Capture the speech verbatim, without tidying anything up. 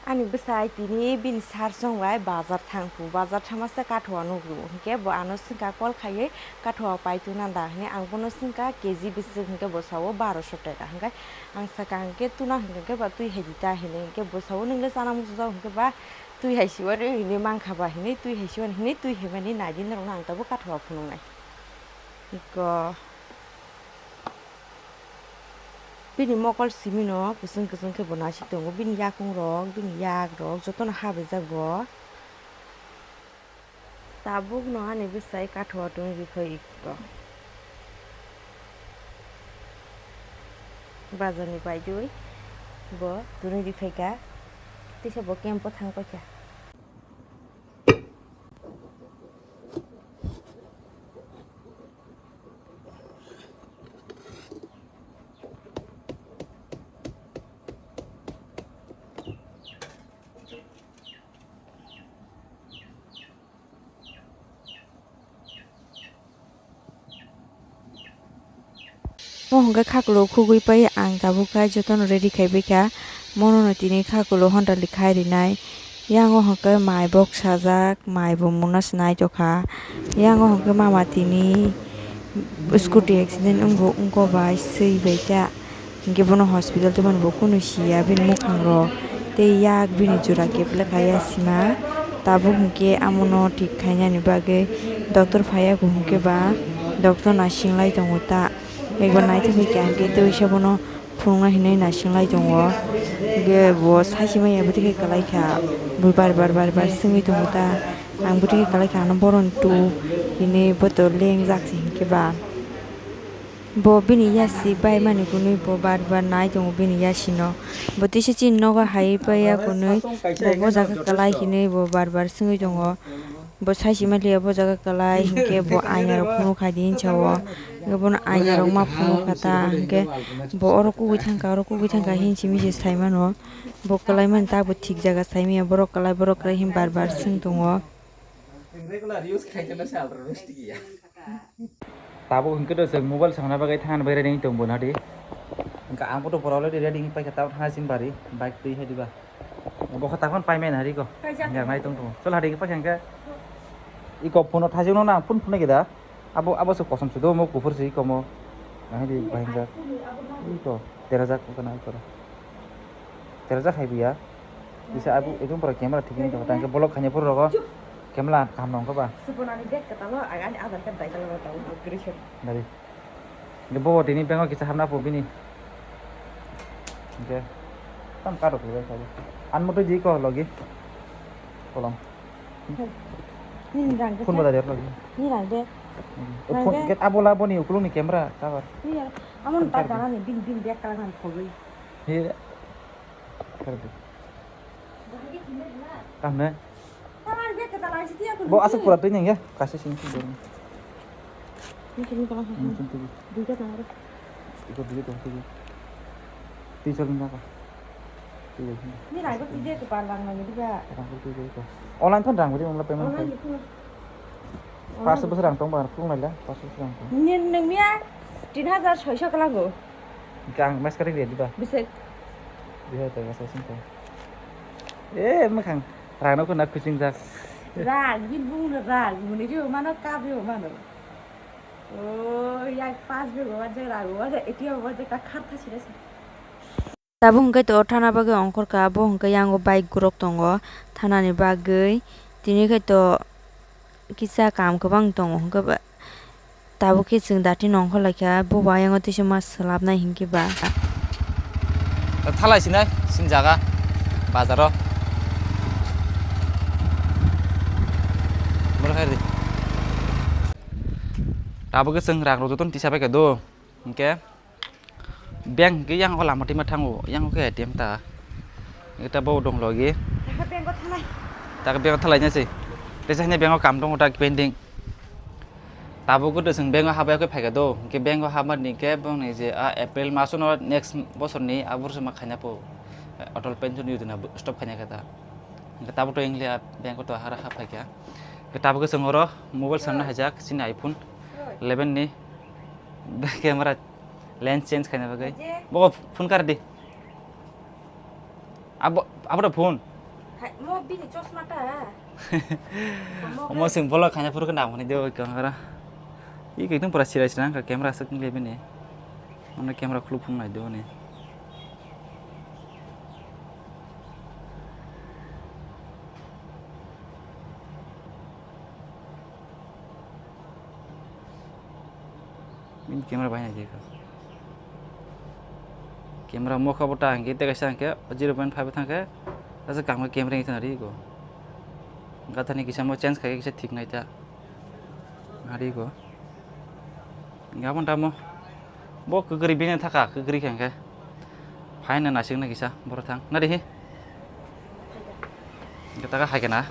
Ani bwsai tini bini sar song bai bazar thang phu, bazar thangma se kathua nukgo, hinkhe bo ano swngkha call khaiwi, "Kathua paituna da?" hinwi. Ang bono swngkha, "K G bwswk?" hinkhe bo sao, "Barosho taka." Hinkhe ang sakha, "Hinkhe tuna hinkhe ba twi hai di ta?" hinwi. Hinkhe bo sao, "Nwng le chana muchungjak?" hinkhe ba, "Twi hai siwani hinwi mankha ba?" hinwi, "Twi hai siwani hinwi twi hai mani nai di norokno ang tabuk kathua phunuknai." Iko. Bini mokol simino kwchwng kwchwng khe bo naisik tongo, bini yakung rok, bini yak rok jotono habrijak bo. Tabuk no ani bwsai kathua tongwi rikha ikko. Bazar ni baidoi bo tongwi rikha, teisa bo camp o thang paikha. Mo hwnkhe khakulo khugwi pai ang tabuk khe jotono ready khai bai kha. Mono no tini khakulo honda likhai rinai. Yango hwnkhe mai bok sajak, mai bo muna se naithok kha. Yango hwnkhe mama tini scooty accident wngbo wngko bai swi bai kha. Hinkhe bono hospital tongmani bo kunu siya bini mukhang rok tei yak bini jora keplek hai ya sima. Tabuk hinkhe amono thik khainani bagwi doctor phaiya kho hinkhe ba doctor naising lai tongo ta. Ekbar naithok khe ang khe tei uisa bono phunukna hinwi naising lai tongo. Hinkhe bo saisi manya bwtwi khe kwlai kha, bo bar bar bar bar swngwi tongo ta. Ang bwtwi khe kwlai kha, ano bohrokni tu hinwi bo to lengjak se hinkhe ba. Bo bini yasi bai mani hwnwi bo bar bar nai tongo bini yasino. Bo tisa chini nogo hai paiya hwnwi bo bo jaga kwlai hinwi bo bar bar swngwi tongo. Bo saisi manliya bo jaga kwlai hinkhe bo aina rok phunuk kha di hinsa o. Hinkhe bono aina rok ma phunuk kha ta hinkhe bo oro kubui thangkha, oro kubui thangkha hinsi misi sai mano. Bo kwlai mani ta bo thik jaga sai manya, borok kwlai, borok kwlai hin bar bar swng tongo. Regular use khaina sal rw mistiki ya. Tabuk hinkhe to chwng mobile songna bagwi thangna bagwi ready wng tong bo nadi. Hinkhe ang photo pora already ready wng paikha, tabuk thangna chini bari bike twi hai diba. Bo kha takhon pai mena hari ko. Paijak. Yang nai tong tong. Chol hari paikha hinkhe. Iko phone o thajwk no na phone phone gida. Abo abo se kosom se do mo kuphur se iko mo. Nang di bahingja. Iko terajak ko na iko. Terajak hai biya. Bisa aku itu pura camera thik ni tong tang ke bolok hanya pura rogo. Camera kaham nong ba. Sebenarnya dia kata lo agak ada agar kan title lo tahu. Dari. Ge bo tini bank o kisa hamna po bini. Ge. Tam karo ko bai sabo. An moto di ko logi. Kolom. Ni rang de. Phone bada der logi. Ni rang de. Phone ke abola boni ukulung ni camera cover. Ni amon ta dana ni bin bin bag kala nang khogoi. He. Kar de. Tam ne. Bo asuk pura twi nang ya, kaisa sing sing dorong. Ini sini kalau sini. Ini sini twi. Duita tang ro. Iko duita tang twi. Twi chal nang ka. Twi chal nang. Ini rago twi je ko parlang nang itu ga. Rang ko twi je ko. Online thon rang bodi mangla payment. Online itu. Pas bosor rang tong ba, phung lai la, pas bosor rang tong. Ini nang mia tin hajar soiso kelango. Kang mes kari dia diba. Bisa. Dia tega sa sing tong. Eh, makhang rano kena kucing jak. Rag, bin bung rag, muni rio mano, kap rio mano. Oh, yak pas bego waje rag waje, A T M waje ka khat thasi thasi. Tabuk hwnkhe to thana bagwi ongkhorkha, bo hwnkhe yango bike gurok tongo thanani bagwi. Tini khe to kisa kam kwbang tongo hwnkhe ba, tabuk khe chwng dati nongkhor laikha, bo bo ayang o tisa ma swlapnai hinkhe ba. Thalai sinai, sin jaga, bazaro. Boro khairi. Tabuk khe chwng rang rok jotono tisa paikha do, hinkhe. Bank hwnkhe yang o lama twima thango, yang o khe A T M ta. Eta bo dong logi. Taka bank o thalai. Taka bank o thalai nasi. Tesa hini bank o kam tongo ta pending. Tabuk gede seng bank o habya khe phaikha do. Hwnkhe bank o habmani khe bongni je a April masono next bosorni a borso ma khaina po. Atal pension yojana stop khaina khe ta. Hwnkhe tabuk to India bank o to hara ha phaikha. Hwnkhe tabuk khe chwng oro mobile sanna haijak chini iPhone eleven ni camera. Lens change khaina bagwi. Bo phone kar di. Abo, abo da phone. Hai, mo bini chosma ta. Omo sing bolok khaina phuru khe nang hwnwi de oi kang ora. I kaitung pura sirai sina kha camera aswk wng le bini. Ano camera khuluk phung nai do ni. Bini camera bai nai kha. Camera mokha bo ta hwnkhe tei kaisa hwnkhe zero point five thang khe, asa kangma camera wngwi thang ri go. Gathani kisa mo change khai kisa thik nai ta. Ari go. Gabon tamo. Bo kwkri bini thaka, kwkri khe hwnkhe. Phaina naisik na kisa, boro thang. Na dihi? Gata ka hai kana?